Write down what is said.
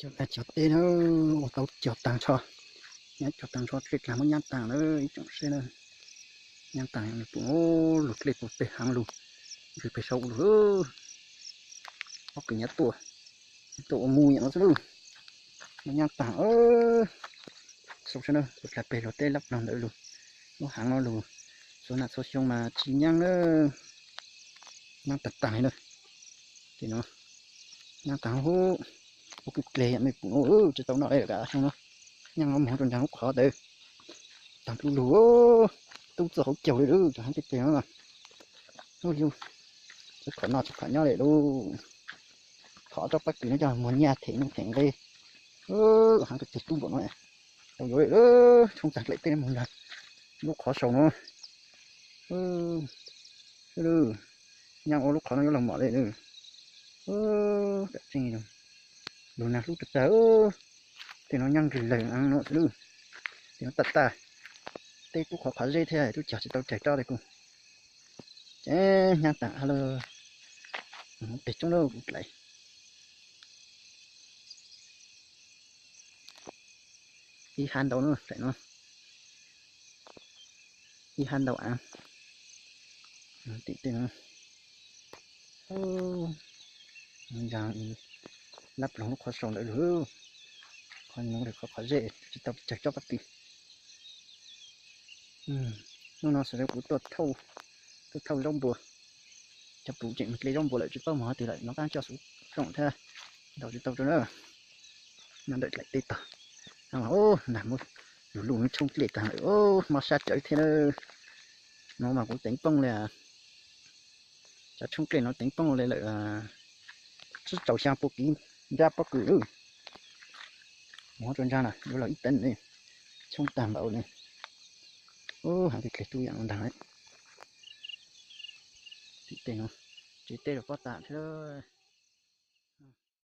Cov teb na, ua tau cog tag nrho, nyab cog tag nrho dlej dlag muab nyab tag na ib tsoom seb na. Nyab tag pum lug dlej puag pem heev lug, ntsis pem saud lug. Ob kws nyab tuaj, tuaj ua mus yam no xwb lug. Muab nyab tag, saud seb na, puag dlej pem lug teb lab ploog ntawd lug, lub heev no lug, txhua nam txhua xyoo mas tsis nyab na, nyab tag tag li na. Ces no nyab tag hub, ua kwj pleg yam mej pum no tsis tau noj li lawm kav xyoo no. Nyab no moog rua nraag lub qhov ntawd, tag plub lug, tub txuj hauv caug li lawm cov heev tiag tiag no. Ub yug, tsis khoom noj tsis khoom nyob li lawm. Thov tsob pab kws no coj muag nyaj them nuj them nqe. Heev tiag tiag tub npaum no. Tau yuav li lawm, tshoob tag dlaim teb moog nraag lub qhov saud no. Nyab ua lub qhov no yuav lug mom li lawm. Tam tseeb lug nag hlub tag tag. Tej no nyab nqig lawm no xwb lawm. Tej no tag tag, teb tub qhov qhov zeb thiab tub cog tsis tau cawg tsob li kuj. Ces nyab tag lawm, peg tsoob lawm kuv dlaim. Ib hab ntau na, dlaim no, ib hab ntau av. Tim tej no, ntsa lab ploog lub qhov saud ntawd lug. Qhov no lawm qhov qhov zeb tsis tau cawg tsob pab kws. Hnub no xav kuv tuaj thauj zaub npua, cov pum tseem mus dle zaub npua lawm tsis paub mus qhov twg lawm, nov qab coj xuv rooj thiab, ntaus tsis tau rau na. Nyob ntawm dlaim teb tog, nag muab lug lug tshoob dlej tag lawm, mob sab tsawv thiab na. No mas kuv teev poob li, cov tshoob dlej no teev poob li lawm tsib rau xyaa pua kiv nrab pob kws. Mus rau ntsa na yuav luag ib teev ne, tshoob tag npaum ne. Heev tiag tiag tub yam no ntag. Tim tej no, tsev teb lug pob tas thiab.